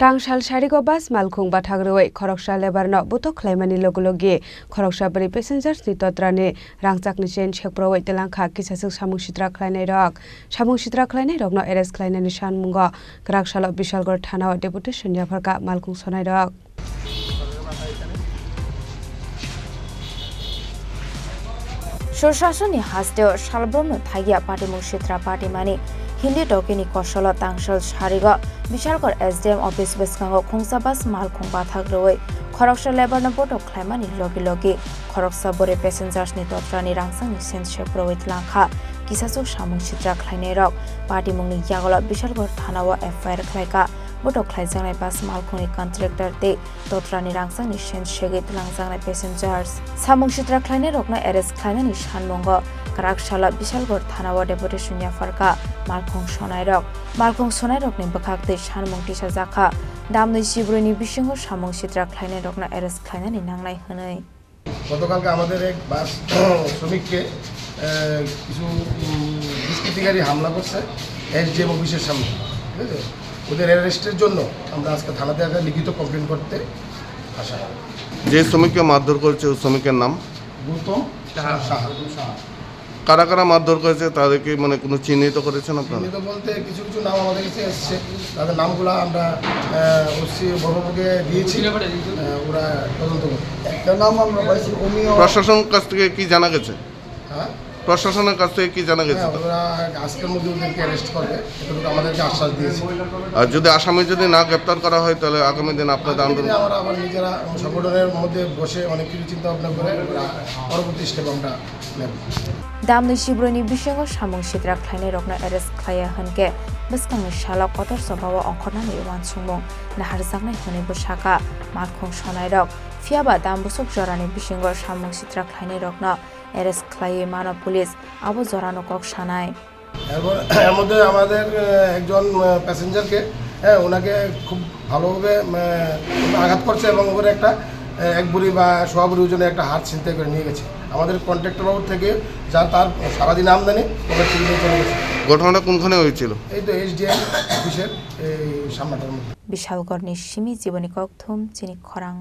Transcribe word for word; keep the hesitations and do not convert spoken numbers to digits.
Tangsal sarigo bus malkhung bathak rwui khoroksa labour no botok khlaimani logi logi khoroksa bwrwi passengers ni totra ni rangchak ni chain sekproi twlangkha kisaswk samung sitra khlainai rok. Samung sitra khlainai rok no arrest khlainani sanmungo kwrak salo Bishalgarh thana o deputation yapharkha malkhung sonai rok. Swsasonni hasteo salbrumno thaiya patimung sitra patimani Hindi dokini kosolo tangsal sarigo Bishalgarh S D M office bwskango khungsa bus malkhung bathak rwui khoroksa labour no botok khlaimani logi logi khoroksa bwrwi passengers ni totrani rangchakni chain sekproi twlangkha kisaswk samung sitra khlainai rok. Patimungni yagulo Bishalgarh thana o F I R khlaikha. Botok khlaijaknai bus malkhungni contractor tei totrani rangchakni chain segwi twlangjaknai passengers. Samung sitra khlainai rokno arrest khlainani sanmungo kwrak salo Bishalgarh thana o deputation yapharkha malkhung sonai rok. Malkhung sonai rokni bwkhak twi sanmung tisajak kha. Damnwi sibroini bisingo samung sitra khlainai rokno arrest khlainani nangnai hwnwi. গতকালকে আমাদের এক বাস শ্রমিককে আহ, কিছু উম, দুষ্কৃতিকারী হামলা করছে এসডিএম অফিসের সামনে, ঠিক আছে? ওদের অ্যারেস্টের জন্য আমরা আজকে থানাতে একটা লিখিত কমপ্লেন করতে আসা। যে শ্রমিককে মারধর করেছে, ওই শ্রমিকের নাম? গৌতম সাহা। সাহা। কারা কারা মারধর করেছে, তাদেরকে মানে কোনো চিহ্নিত করেছেন আপনারা? চিহ্নিত বলতে কিছু কিছু নাম আমাদের কাছে এসছে, তাদের নামগুলা আমরা ওসি বড়বাবুকে দিয়েছি। আহ, ওরা তদন্ত করবে। একটা নাম আমরা পাইছি, অমিয়। প্রশাসন কাছ থেকে কি জানা গেছে? হ্যাঁ? প্রশাসনের কাছ থেকে কি জানা গেছে? হ্যাঁ, ওরা আজকের মধ্যে ওদেরকে অ্যারেস্ট করবে, এতটুকু আমাদেরকে আশ্বাস দিয়েছে। আর যদি আসামি যদি না গ্রেপ্তার করা হয়, তাহলে আগামী দিন আপনাদের আগামী দিনে আন্দোলন? আমরা আবার নিজেরা সংগঠনের মধ্যে বসে অনেক কিছু চিন্তা ভাবনা করে আমরা পরবর্তী স্টেপ আমরা নেব। Damnwi sibroini bisingo samung sitra khlainai rokno arrest khlaiya hwnkhe bwskangni salo kotor jobao ongkhornani uansukmung naharjaknai hwnwi bwsakha malkhung sonai rok. Phiyaba dam bwswk jorani bisingo samung sitra khlainai rokno arrest khlaiwi mano police, abo jorano kok sanai. এর মধ্যে আমাদের আহ, একজন প্যাসেঞ্জারকে, হ্যাঁ, ওনাকে খুব ভালোভাবে আহ, আঘাত করছে এবং ওপরে একটা আহ, এক বুড়ি বা সোয়া বুড়ি ওজনে একটা হাট ছিনতাই করে নিয়ে গেছে। আমাদের কন্ট্রাক্টর বাবুর থেকে যা তার সারাদিন আমদানি ওটা চুরি নিয়ে চলে গেছে। ঘটনাটা কোনখানে হয়েছিল? এই তো এসডিএম অফিসের এই সামনাটার মধ্যে। Bishalgarhni simi jiboni kokthum chini khorang.